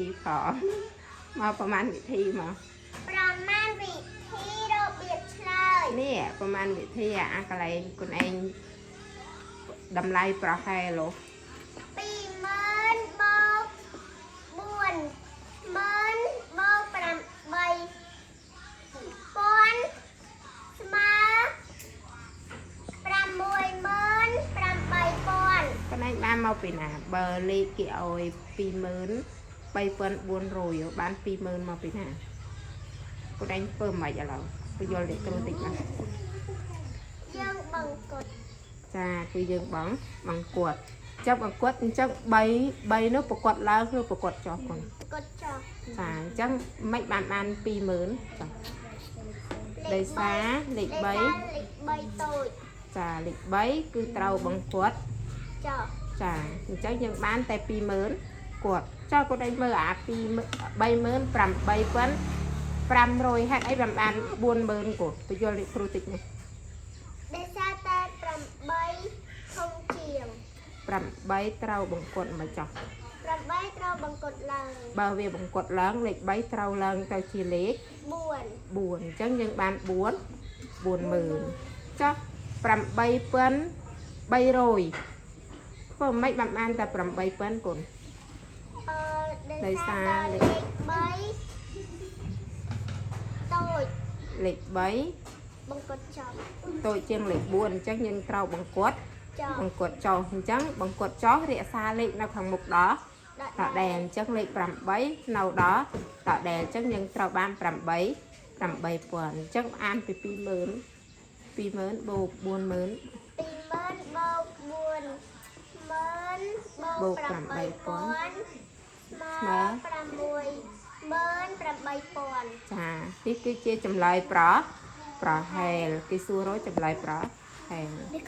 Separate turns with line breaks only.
ធីផងមកប្រមាណវិធីមក
ប្រមាណវិធីរបៀបឆ្លើយ
នេះប្រមាណវិធីអាកន្លែងខ្លួនឯងតម្លៃប្រហែលហ៎
20000បូក4ម៉ឺនបូក8ពាន់ស្មើ68000
ខ្លួនឯងបានមកពីណាបើលេខគេឲ្យ23400បាន20000មកពីណាខ្លួនឯងធ្វើមិនឥឡូវបញ្យល់លេខគ្រូតិចមក
យើងបង្កត់
ចាគឺយើងបងបង្កត់ចាប់បង្កត់អញ្ចឹង3 3នោះប្រកត់ឡើងឬប្រកត់ចុះគុណ
កត់ចុះ
ចាអញ្ចឹងមិនបានបាន20000ចាដោយសារលេខ
លេខ3តូច
3ចាលេខ3គឺត្រូវបង្កត់
ចុះ
ចាអញ្ចឹងយើងបានតែ20000គាត់ចុះគាត់ឯងមើលអា2 38500ហេតុអីបានបាន40000គាត់ទៅយល់លេខគ្រូតិចនេះ
ដោយសារតែ8ធំជាង
8ត្រូវបង្កត់មកចុះ
8ត្រូវបង្កត់ឡើង
បើវាបង្កត់ឡើងលេខ3ត្រូវឡើងទៅជាលេខ
4
4អញ្ចឹងយើងបាន4 40000ចុះ8300ធ្វើមិនបានបានតែ8000គុណ
អឺ
ដោយ
ដោយ
សារ
សារតែ
លេខ
លេខ3តូច
លេខ
បង្កត់ចុះ
3តូចជាងលេខ4អញ្ចឹងយើងត្រូវបង្កត់
ចុះ
បង្កត់ចុះអញ្ចឹងបង្កត់ចុះរក្សាលេខនៅខាងមុខដល់
ដ
ដដែលអញ្ចឹងលេខ8នៅដល់ដដែលអញ្ចឹងយើងត្រូវបាន8 8000អញ្ចឹងអានពី20000 20000បូក40000
20000បូក4ម៉ឺនបូក
បូក
8000ស្មើ
ស្មើ
68000
ចានេះគឺជាចម្លើយប្រហែលគេសួររកចម្លើយប្រហែល
នេះ